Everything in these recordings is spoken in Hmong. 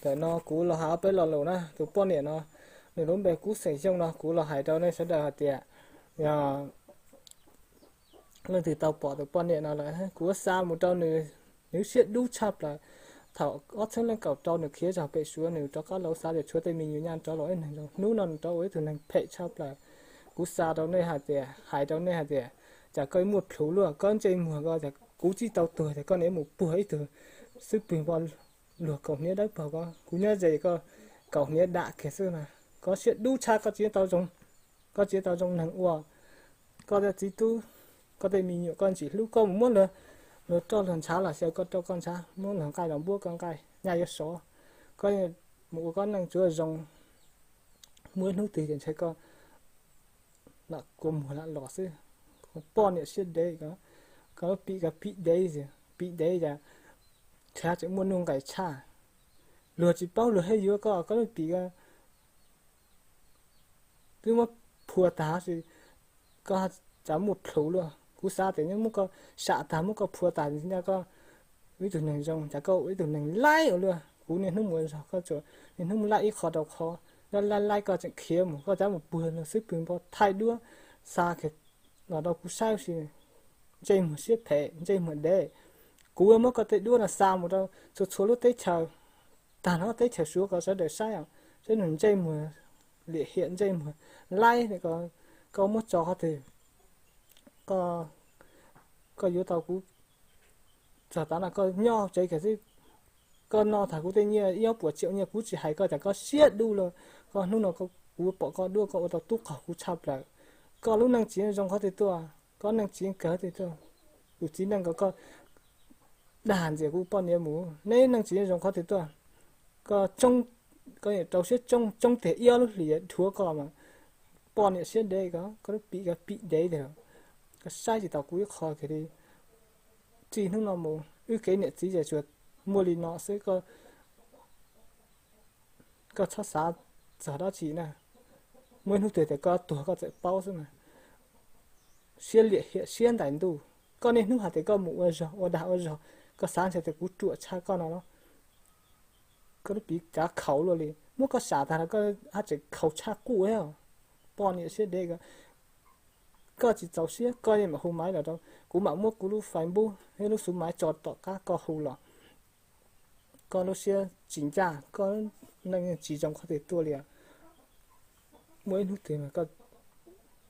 Ntawm no kuv los hais ob peb lo lus na. Tus poj niam no, nws lub npe Kub Xeem Xyooj no, kuv los hais rau nej sawv daws hais tias, yog leej twg tau pom tus poj niam no lawm, kuv xa mus rau nws, nws siab dub tshaj plaws. Thaum ob txhiab leej kaum rau nws khiav zog pem Suav, nws rov qab los xav tias tshuav tej me nyuam nyaj rov los ib neeg zoo, hnub no nws rov ua ib tug neeg phem tshaj plaws. Kuv xa rau nej hais tias, hais rau nej hais tias, cas koj muaj plhus luaj, koj ntsej muag ko, kuv tsis tau tuag tias koj niam mus puag ib tug xwb pwg npo luag kaus hniav dawb paug ko, kuv nyob ze koj kaus hniav dam kiag xwb na. Koj siab dub tshaj, koj tsis tau zoo, koj tsis tau zoo neeg ua. Koj tej txiv tub, koj tej me nyuam koj ntsis hlub, koj mus muab luag, luag roj luag ntshav los xyaw koj roj koj ntshav, muab luag nqaij los npuab koj nqaij, nyaj yuav sov. Koj mus ua koj neej tsuav zoo, muaj ib hnub twg ces ntshai koj lam kua muag lam los xwb. Poj niam siab dev ko, koj lub pim ko pim dev, pim dev cas, nrhiav tseem muaj nuj nqis tshaj. Luag tsis paub luag thiaj yuav koj, koj lub pim ko twb muab phua tag, koj cas muaj plhus luaj. Kuv xav tias muab koj sam tag, muab koj phua tag, ncaj koj ua ib tug neeg zoo, cas koj ua ib tug neeg laib ua luaj. Kuv niaj hnub mus ua zog, koj tsuas niaj hnub mus laij ib qho rau qhov, laij laij laij koj tseem khiav mus, koj cas mus puag luag xwb pwg npo thaij duab xa kiag los rau kuv saib ua si. Ntsej muag siab phem, ntsej muag dev. Kuv yuav muab koj tej duab no xa mus rau txhua txhua lub teb chaws, tag nrho teb chaws Suav kom sawv daws saib, saib nws ntsej muag liam hiam, ntsej muag laib, koj muab tso qhov twg, koj yuav tau kuv txog tav no koj nyob hauv tsev kiag xwb. Koj noj tag kuv tej nyiaj ib ob puas tsiaum nyiaj kuv tsis hais koj, cas koj siab dub luaj. Koj hnub no kuv pom koj duab koj ua tau tub qaug kuv tshaj plaws. Koj lub neej tsis zoo qhov twg tuaj, koj neej tsis kawg twg tuaj. Tus txiv neej ko koj dag ntxias kuv poj niam mus, neb neej tsis zoo qhov twg tuaj. Koj, koj rau siab tsoob, tsoob tiag ib ob lub hlis dhuav koj mas. Poj niam siab dev ko, koj lub pim ko pim dev tiag. Koj saib tsis taus kuv ib qho kiag li. Txij hnub no mus wb kev niam txiv ces tsuas muaj li no xwb. Koj txhob xav txog dab tsi na. Muaj ib hnub twg tias koj tuag koj txawm paub xwb mas. Siab liam hiam siab ntais ntuj. Koj niaj hnub hais tias koj mus ua zog ua dag ua zog, koj xav ntshe tias kuv ruam tshaj koj no los. Koj lub piv kav khaus luaj li, muab koj sam tag los koj haj tseem khaus tshaj kuj thiab. Poj niam siab dev ko, koj tsis txaus siab koj yeej mam hu maiv los rau kuv, mam muab kuv lub Facebook thiab lub xuv maiv tso tom qab koj hu los. Koj lub siab tsis ncaj, koj neej tsis zoo qhov twg tuaj li. Muaj ib hnub twg mas koj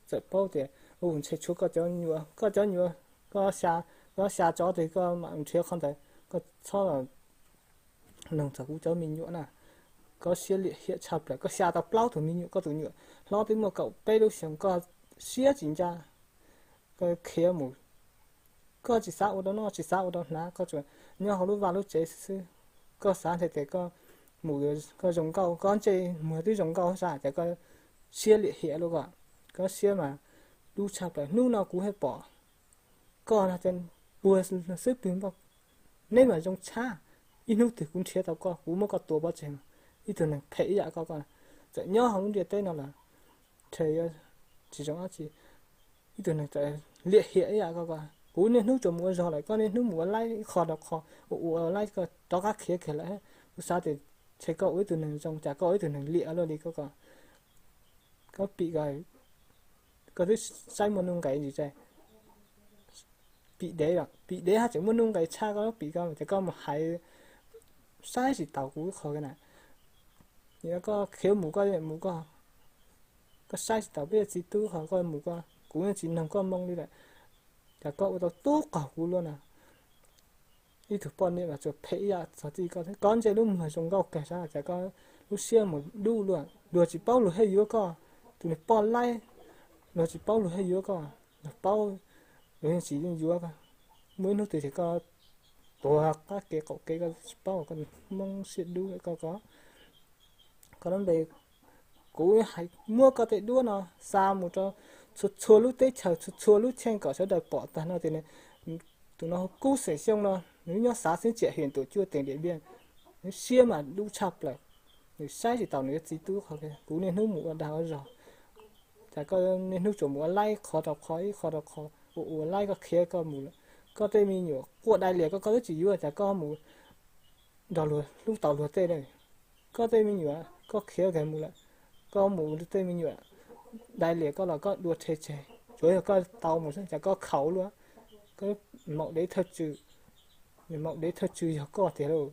txawm paub tias, u, ntshe tshuav koj cov nyuam, koj cov nyuam, koj xya, koj xya tso twg koj mam nrhiav qhov ntawd, koj txhob los noog txog kuv cov me nyuam na. Koj siab liam hiam tshaj plaws, koj xya tau plaub tug me nyuam, koj tus nyuam hlob twb muaj kaum peb lub xyoos, koj siab tsis ncaj, koj khiav mus. Koj tsis xav ua rau noj tsis xav ua rau hnav, koj tsuas nyob hauv lub vaj lub tsev xwb xwb. Koj xav ntshe tias koj mus koj zoo nkauj, koj ntsej muag twb zoo nkauj xwb, cas koj siab liam hiam luaj ko. Koj siab mas dub tshaj plaws. Hnub no kuv thiaj pom koj no, puag xwb pwg npauj, neb mas zoo tshaj. Ib hnub twg kuv nrhiav tau koj, kuv muab koj tua pov tseg. Ib tug neeg phem ib yam koj, koj txawm nyob hauv lub ntiaj teb no lawm, ntshe yuav tsis zoo dab tsi. Ib tug neeg txawm liam hiam ib yam koj, koj, kuv niaj hnub tsuas mus ua zog lawm, koj niaj hnub mus ua laib ib qho rau qho, ua ua laib koj rov qab khiav kiag lawm. Kuv xav tias ntshe koj ua ib tug neeg zoo, cas koj ua ib tug neeg liam luaj li koj, koj, koj pim ko, koj twb saib muaj nuj nqis ntsis tse. Pim dev, pim dev haj tseem muaj nuj nqis tshaj koj lub pim ko, ces koj mus hais, saib tsis taus kuv ib qho na. Yog koj khiav mus koj mus koj, koj saib tsis taus peb txiv tub, ho koj mus koj, kuv yeej tsis noog koj moo li lawm, cas koj ua tau tub qaug kuv luaj na. Ib tug poj niam mas tsuas phem ib yam txog txij koj, koj ntsej lub muag zoo nkauj kawg sab, cas koj lub siab mus dub luaj. Luag tsis paub luag thiaj yuav koj, tus niag poj laib, luag tsis paub luag thiaj yuav koj, luag paub luag yeej tsis yuav koj. Muaj ib hnub twg ces koj tuag qab kev qaum kev, koj tsis paub, koj Hmoob siab dub koj, koj, koj lub npe. Kuv hais muab koj tej duab no xa mus rau txhua txhua lub teb chaws, txhua txhua lub cheej kom sawv daws pom tag no tias tus no hu Kub Xeem Xyooj no, nws nyob xav xeeb txiam him ntuj cuaj teem Diam Npiaj, nws siab mas dub tshaj plaws, nws saib tsis taus nws yuav txiv tub qhov. Kuv niaj hnub mus ua dag ua zog, cas koj niaj hnub tsuas mus ua laib qhov rau qhov, ib qho rau qhov, ua ua laib koj khiav koj mus lawm. Koj tej me nyuam quaj dai lias koj, koj twb tsis yuav, cas koj mus nrog luag hlub tau luag tej na. Koj tej me nyuam koj khiav kiag mus lawm, koj mus tej me nyuam dai lias koj los koj dua rhe tseg, tsuav yog koj tau mus xwb cas koj khaus luaj. Koj maum dev thawj tswv, maum dev thawj tswv yog koj tiag lauj.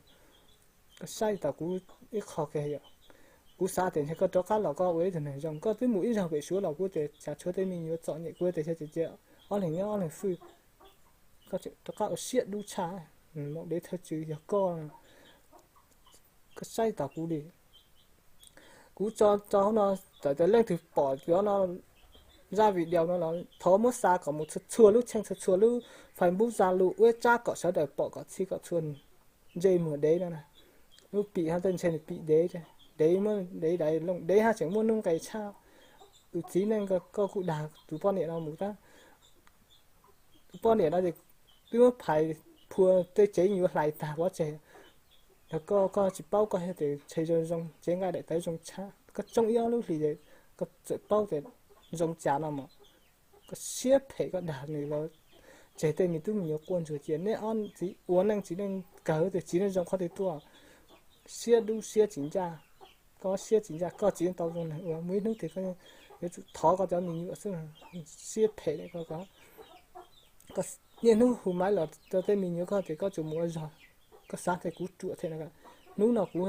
Koj saib tau kuv ib qho kiag yom. Kuv xav tias ntshe koj rov qab los koj ua ib tug neeg zoo, koj twb mus ib zaug pem Suav los kuv tias tsam tshuav tej me nyuam txom nyem kuv tias xyov ces cia ob leeg nyob ob leeg fwj. Koj rov qab ua siab dub tshaj, maum dev thawj tswv yog koj. Koj saib tau kuv li. Kuv tso rau hauv no, txawm tias leej twg pom cov no, zaj video no los thov muab xa kom mus txhua txhua lub cheej, txhua txhua lub Facebook, Zalo, ua tsab kom sawv daws pom kom txhij kom txhua. Ntsej muag dev no na, lub pim hab tej ntshe nws pim dev, dev muab dev daim looj dev hab tseem muaj nuj nqis tshaj. Tus txiv neej koj kuj dag tus poj niam no mus tab. Tus poj niam no ces twb muab phais phua tej tsev yuav hlais tag pov tseg. Yog koj, koj tsis paub koj thiaj tias ntshe zoo zoo, tsev nqaij daim tawv zoo tshaj, koj tsoob ib ob lub hlis es koj txawm paub tias zoo cas no mas. Koj siab phem koj dag nws los tseg tej me tub me nyuam quaj ntsuag cia neb ob txiv ua neej txiv neej kawg tias txiv neej zoo qhov twg tuaj. Siab dub siab tsis ncaj, koj siab tsis ncaj koj tsis tau zoo neeg ua, muaj ib hnub twg koj yuav tsum thov koj cov me nyuam xwb. Siab phem koj, koj niaj hnub hu maiv los rau tej me nyuam koj tias koj tsuas mus ua zog, koj xav tias kuv ruam thiab no. Hnub no kuv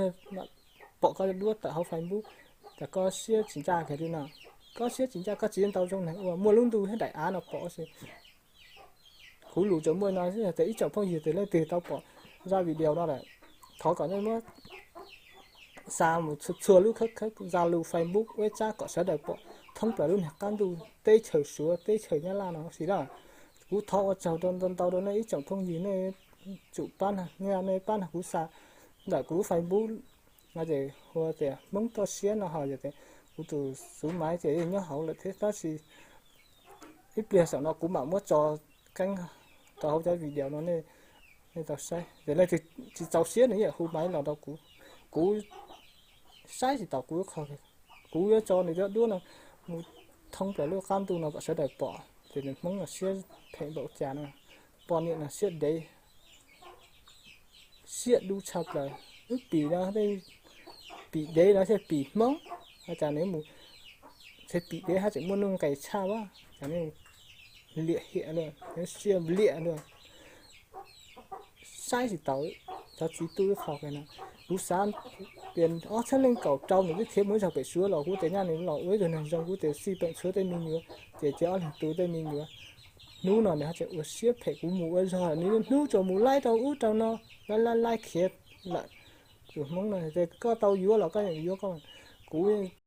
pom koj duab tawm hauv Facebook, tas koj siab tsis ncaj kiag li no. Koj siab tsis ncaj koj tsis tau zoo neeg ua, muaj lub ntuj thiab daim av no pom xwb. Kuv lus tsuas muaj no xwb, yog tias ib tsoom phooj ywg tias leej twg tau pom zaj video no lawm, thov kom nej muab xa mus txhua txhua lub khawb khawb, Zalo, Facebook, web tsab kom sawv daws pom thoob plaws lub niag qab ntuj teb chaws Suav teb chaws Nyab Laj no xwb na. Kuv thov ua tsaug ntau ntau rau nej ib tsoom phooj ywg, nej tsum pab, nej pab nrog kuv xa ntawm kuv lub Facebook no ces hu tias Hmoob Toj Siab no ho yog tias kuv tus xuv maiv ces yeej nyob hauv lawm thiab tab sis ib pliag saum no kuv mam muab tso keeb rau hauv cov video no nej tau saib. Ces leej twg tsis txaus siab nws yeej hu maiv los rau kuv, kuv saib tsis taus kuv qho, kuv yuav tso nws cov duab no mus thoob plaws lub qab ntuj no kom sawv daws pom ces nws Hmoob no siab phem npaum cas no, poj niam no siab dev, siab dub tshaj plaws. Wb pim no, pim dev no thiaj pim Hmoob, cas nws mus, thiaj pim dev hab tseem muaj nuj nqis tshaj a, cas nws liam hiam luaj, siab liam luaj. Saib tsis taus cov txiv tub ib qho no. Kuv xav tias ob txhiab leej kaum rau nws twb khiav mus ib zog pem Suav los kuv tias nyaj nws los ua ib tug neeg zoo, kuv tias xij peem tshuav tej me nyuam, ces cia ob leeg tu tej me nyuam. Hnub no nws haj tseem ua siab phem, kuv mus ua zog nws hnub tsuas mus laib rau ub rau no, laib laib laib khiav lawm. Tus Hmoob no tias koj tau yuav los koj yeej yuav koj, kuv